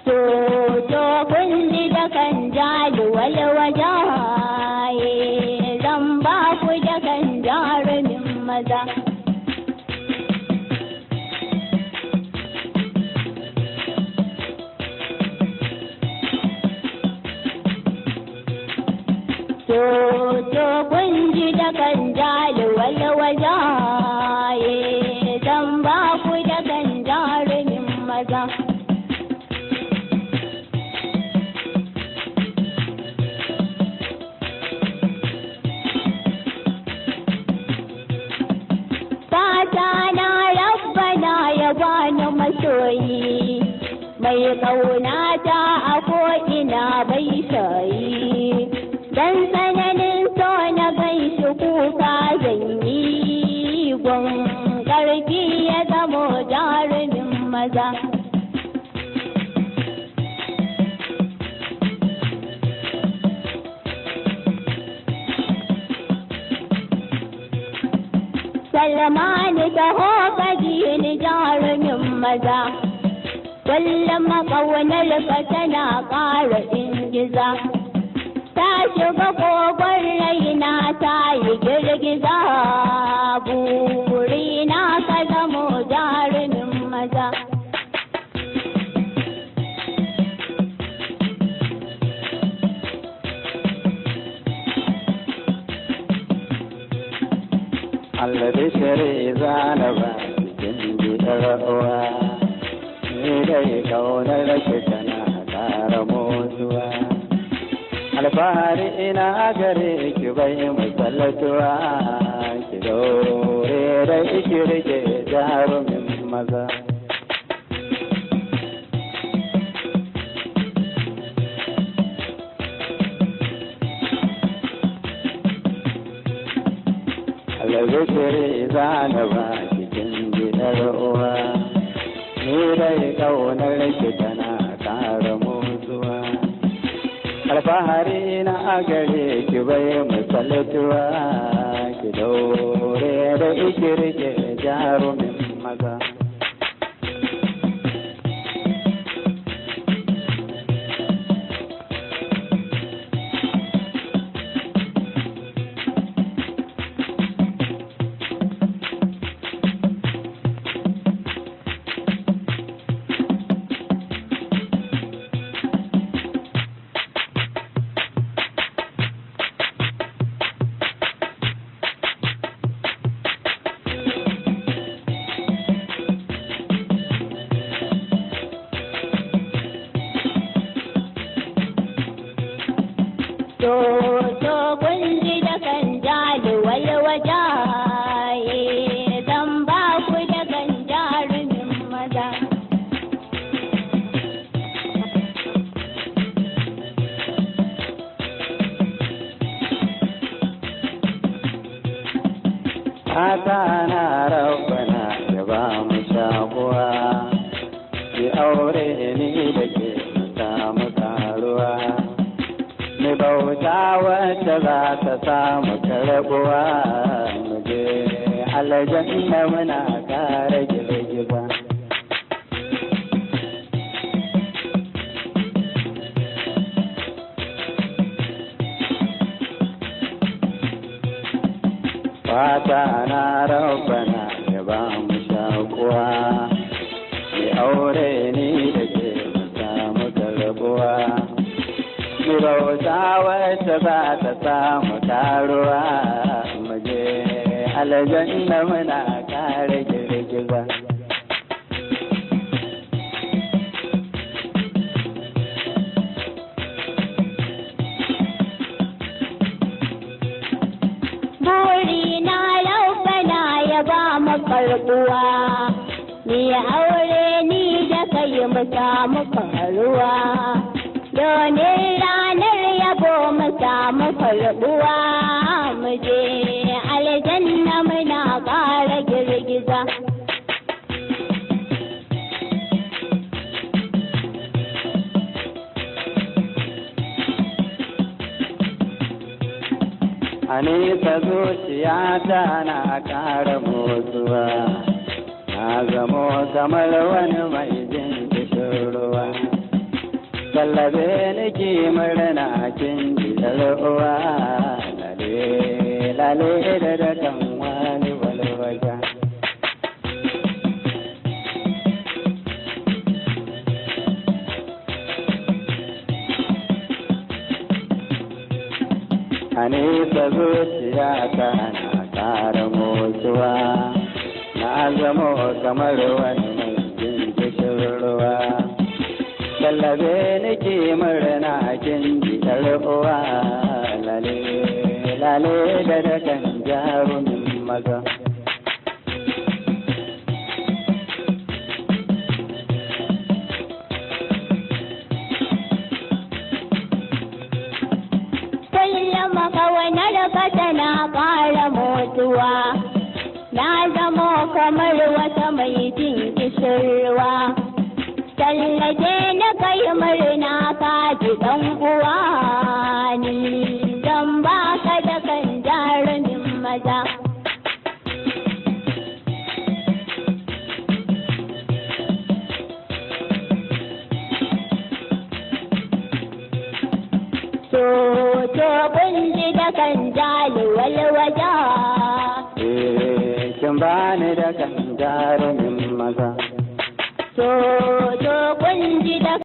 To to kun ji da kan jalu walwajaye, zan ba ku da kan jarumin maza. To to kun ji da kan jalu walwajaye, zan ba ku da kan jarumin maza. Fata na Rabbana ya bani masoyi, mai ƙaunata a ko'ina bai shayi. Dan tsananin so na gaishe kuka zan yi, gwan ƙarfi ya zamo jarumin maza. Salmanu taho ka ji ni jarumin maza, kullum ƙaunar ka tana ƙara ingiza. Ta shiga kogon raina ta yi girgiza, burina ka zamo jarumin maza. Albishiri zana ba cikin bidar uwa, ni dai kaunar ki tana ƙara motsuwa. Alfahari ina gare ki bai misaltuwa, ki daure da ki rike jarumin maza. Albishiri zana ba cikin bidar uwa, ni dai kaunar ki tana ƙara motsuwa. Alfahari na gare ki bai misaltuwa, ki daure da ki rike jarumin maza. To to kun ji da kan jalu walwajaye, zan ba ku da kan jarumin maza. Fata na Rabbana ya ba mu shakuwa, ki aure ni da ke mu samu karuwa. Mu bauta wacce za ta samu karbuwa, mu je aljanna muna kara girgiza. Fata na Rabbana ya ba mu shakuwa, ki aure ni da ke mu samu karbuwa. Mu bauta wacce za ta samu karuwa, mu je aljanna muna kare girgiza. Burina Rabbana ya ba mu karbuwa, ni aure ni da kai mu samu karuwa. Domin ranar yabo mu samu karbuwa, mu je aljanna muna ƙara girgiza. A nesa zuciyata na ƙara motsuwa, na zamo kamar wani mai jin kishin ruwa. Tallabe nake murna kin ji uwa, lale lale da dakan wani walwaja. A nesa zuciya ta na ƙara motsuwa, na zamo kamar wani mai jin kishin ruwa. Tallabe nake murna kin ji uwa, lale lale da dakan jarumin maza. Kullum kawanar ka tana ƙara motsuwa, na zamo kamar wata mai jin kishirwa. Tallace na kai murna ka ji ɗan uwa ni, zan baka da kan jarumin maza. So to kun ji da kan jali walwaja. Eh, kin bani dakan jarumin maza. So to